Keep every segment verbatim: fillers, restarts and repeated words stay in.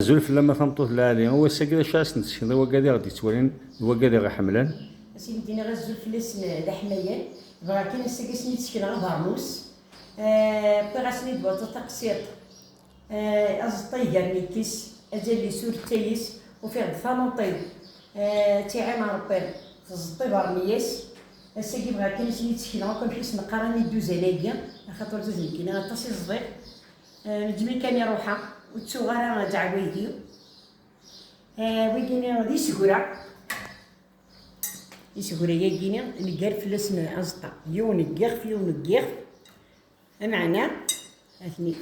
Azul fell-am a tameṭṭut lɛali, i wass-agi d acu ara s-n-tessekneḍ i wagad i ɣ-d-yettwalin d wagad i ɣ-iḥemmlen? Ad s-in-d-iniɣ azul fell-asen d aḥmayan, bɣiɣ kan ass-agi ad sen-id-sekneɣ abernus. Eh, wwiɣ-asen-id waṭṭa taqsiṭ, eh, aẓeṭṭa iger-nni-s, azal-is ur ttayes, ufiɣ-d tanuṭi, eh, tiɛin Ṛebbi, tẓeṭṭ ibernyas. Ass-agi bɣiɣ kan ad sen-id-sekneɣ akk amek i sen-qqaren i dduzan-agi, axaṭer ur tt-id-nekkini aṭas i ẓḍiɣ. Eh, neǧmi kan i ruḥeɣ, ur ttuɣ ara ddeɛwaydi. Eh, wigini d iseggra. Iseggra-yagini neggar fell-asen aẓeṭṭa. Yiwen n yiɣef, yiwen n yiɣef. Ameɛna, ha-ten-id.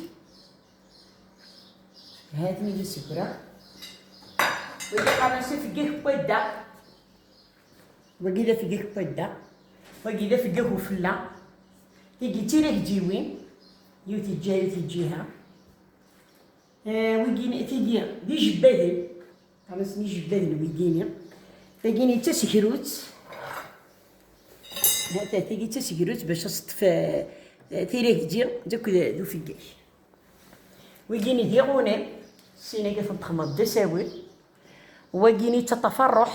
Ha-ten-id iseggra. Wigi qqaren-as afeggag n wadda. Wagi d afeggag n wadda. Wagi d afeggag ufella. Tigi d tiragdiwin. Yiwet lǧiha, yiwet lǧiha. Eh, wigi, tigi d ijebbaden. Qqaren-asen ijebbaden wigini. Tagini d tasegrut. Hata, tagi d tasegrut bac ad teṭṭef, eh, tiragdi d akked d ufeggag. Wigini d iɣunan, sin-agi ad ten-texmeḍ d asawen. Wagini yettaṭṭaf ṛṛuḥ,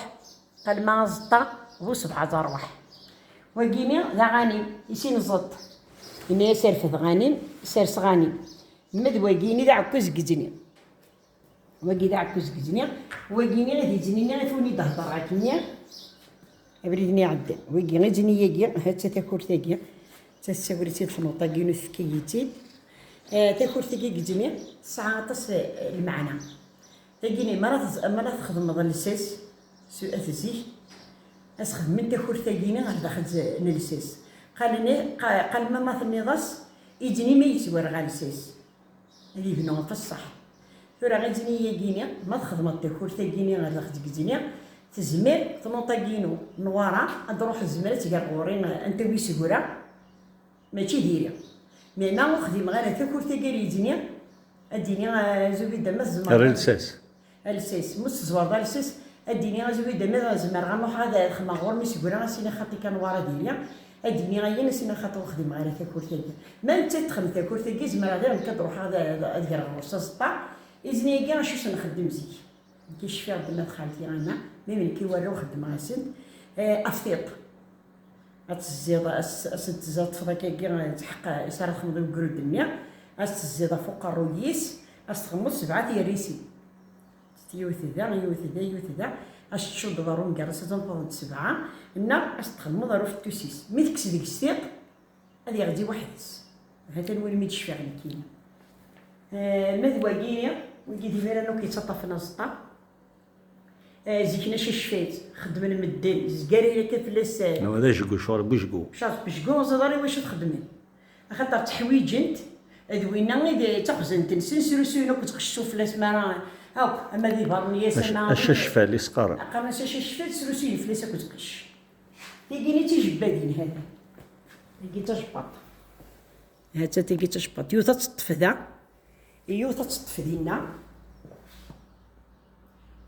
alma aẓeṭṭa bu sebɛa d ṛṛuḥ. Wagini d aɣanim, i sin ẓeṭṭ. Yenna-yas rfed ɣanim, sers ɣanim. Ma d wagini d aɛekkaz n yeǧni. Wagi d aɛekkaz n yeǧni. Wagini d yeǧni-nni i tuni d-hedreɣ akkenni. Abrid-nni iɛeddan. Wigi, iǧni-yagi, ha-tt-a takurt-agi. D tasawrit i tefnuḍ-agi, inu tefka-yi-tt-id. Eh, takurt-agi n yeǧni tesɛa aṭas, eh, lmeɛna. Tagini, mi ara tez-, mi ara txedmeḍ lsas, s at zik, ad s-xedmen takurt-agini ɣer daxel n lsas. Qalen, qa-, qal ma, ma tenniḍ-as, iǧni ma yezwar ɣer lsas. Ad yebnu ɣef ṣṣeḥ. Tura iǧni-yagini, ma txedmeḍ takurt-agini ɣer daxel deg iǧni, tezmer tnuṭ-agi-inu Nwara ad d-truḥ, tezmer ad tger ɣur-i, anta wi seggra, mačči diri. Meɛna ur xdimeɣ ara takurt-agi ar yeǧni, ad d-iniɣ, eh, Zubida, ma tzemreḍ. Ar lsas. Alsas. Ma ur teẓwreḍ alsas, ad d-iniɣ, Zubida, ma zemreɣ ad ruḥeɣ ad xedmeɣ ɣur-m iseggra, ad s-iniɣ xaṭi kan Nwara diri. Ad d-iniɣ ayen, ad s-iniɣ xaṭi ur xdimeɣ ara takurt-agi. Ma nettat texdem takurt-agi, zemreɣ daɣen nekk ad ruḥeɣ ad, ad, ad greɣ ɣur-s aẓeṭṭa. Izen-agi acu s-nxeddem zik? Nekk i cfiɣ ddemma d xalti Anna, mi d nekk i warraw xeddmeɣ-asen, eh, aftiṭ. Ad tezziḍ, as-, as-, ad tezziḍ ṭṭfeḍ akkagi, eh, tḥeqq, is ara txedmeḍ i ugrud-nni, ad s-tezziḍ ɣef uqerruy-is, ad s-txedmeḍ sebɛa tyerrisin. Yiwet da, yiwet da, yiwet da, ad s-tcuddeḍ ɣer umger-is, ad tenfeḍ d sebɛa, neɣ ad s-txedmeḍ ɣer ufettus-is. Mi tekkes deg-s tiṭ, ad yeɣzi weḥd-s. Ha-t-an win mi d-cfiɣ nekkini. Eh, ma d wagi, wigi d imiren akk yettaṭṭafen aẓeṭṭa. Eh, zik-nni acacfat, xeddmen medden, zgaren akka fell-as, eh, Wa d ajgu, ccɣel n wejgu. Ccɣel n wejgu, ur ẓriɣ ara i wacu t-xeddmen. Axaṭer tteḥwiǧent, d winna i d, d taxzant-nsen, srusuyen akk tqecc sufella-s mi ara, akk, ama d ibernyas, Ac-, ama acacfal i s-qqaren. Qqaren-as acacfal, srusuyen fell-as akk tqecc. Tigini d tijebbadin, ha-t-an. Tagi d tajebbaṭ. Ha-tt-a tagi d tajebbaṭ. Yiwet ad teṭṭef da, yiwet ad teṭṭef dinna.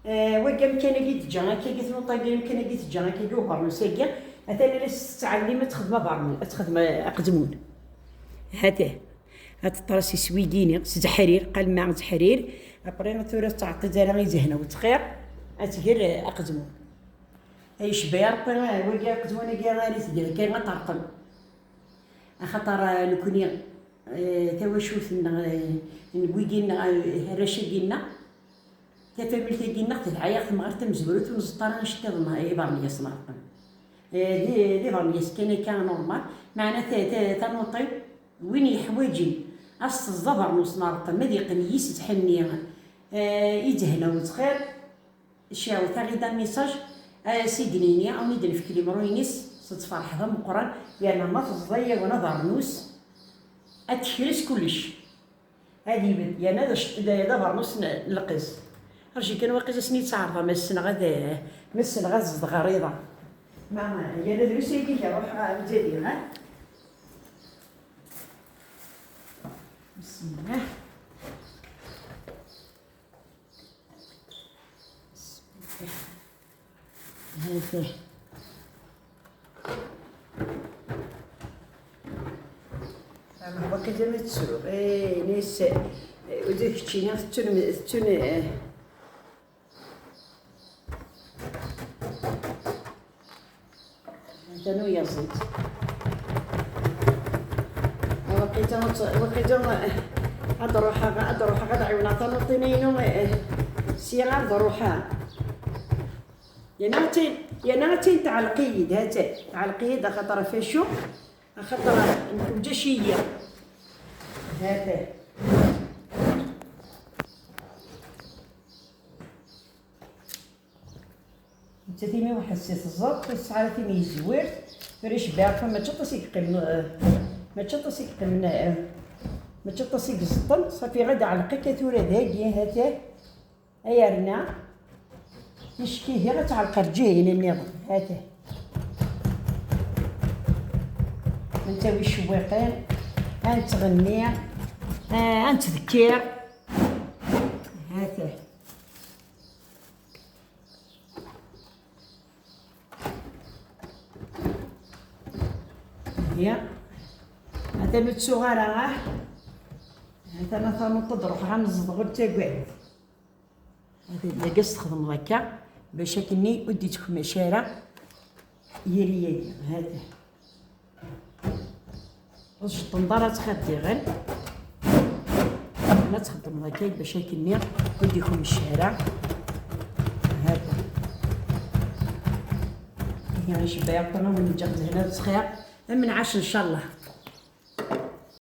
Eh, wagi amkan-agi teǧǧa akkagi, tnuṭ-agi amkan-agi teǧǧa akkagi, ubernus-agi. Atan ala s tettɛellim ad texdem abernus, ad texdem, eh, aqezmun. Ha-t-a. Ad teṭṭer-as iswigini, s zzḥrir, qalma zzḥrir. Après, tura ur tettɛeṭṭiz ara i zehna u ttxir. Ad tger, eh, aqezmun. Ay icebba ya Ṛebbi, eh, wagi aqezmun-agi ara tger, akka ad terṭel. Axaṭer, eh, nekni, eh, tawacult-nneɣ, eh, n wigi-nneɣ, eh, arrac-agi-nneɣ, tafamilt-agi-nneɣ tedɛa-yaɣ temɣart tamezwarut, ur nẓeṭṭ ara iceṭṭiḍen, eh, ibernyas n Ṛebbi. Eh, d, d ibernyas kan akka normal, meɛna ta-, ta-, tanuṭ-iw, win yeḥwaǧen ad s-teẓẓ abernus n Ṛebbi, ma ad yeqqen yis zzḥel-nni, eh, i zzehna u ttxir, Cɛu, taɣida message, a s-id-nini, a wen-id-nefk limru-ines, s ttferḥ d ameqqran, yerna ma teẓḍa yawen abeṛnus, ad tekres kullec. Ad ibedd, yerna d ac-, d, d abeṛnus n, n lqis. Rǧi kan waqil ad sen-id-tɛerḍem, ma ssneɣ ad, ma ssneɣ ad zedɣeɣ iḍ-a. Ma, yerna drus ayagi kan ruḥeɣ ɣer Lezzayer, ha? Bismillah. هذا. أنا هو كذا متسوق. إيه، ناس، إيه، وديك تشيني، تشون، تشون، إيه. Tanu yaẓit. Waqila, waqila ad ruḥeɣ, ad ruḥeɣ ad ɛiwneɣ tamuṭṭina-inu, eh, sya ad ruḥeɣ. Yerna attan, yerna attan tɛelleq-iyi-d, ha-tt-an, tɛelleq-iyi-d axaṭer ɣef acu? Axaṭer nekk ulac-iyi. Ha-tt-an. Nettat imi weḥd-s i teẓẓed, ur tesɛi ara timi yezwirt, tura icebbeɛ akk, mačči aṭas i yeqqimen, eh, mačči aṭas i yeqqimen, eh, mačči aṭas i iẓeṭṭen, ṣafi ɣad ɛelleq akka tura dagi, ha-t-ah, ay arna, ticki diɣ ad tɛelleq ar ǧihin nniḍen, ha-t-ah. Ad ntawi icewwiqen, ad nettɣenni, eh, ad nettdekkir, ha-t-ah. Ihi, atan ur ttuɣ ara, ah. Atan a tamuṭ ad ruḥeɣ ad nezdeɣ, ur ttagad. Atan dagi ad s-txedmeḍ akka, bac akkenni ur d-ittekmac ara yiri-agi. Hada. Ur tjeṭṭneḍ ara ad txaddiɣen. Ma txeddmeḍ akka bac akkenni ur d-ikemmec ara. Hada. Ihi icebba yaṭṭan, ur neǧǧa lehna d ttxir. Am nɛac ncallah.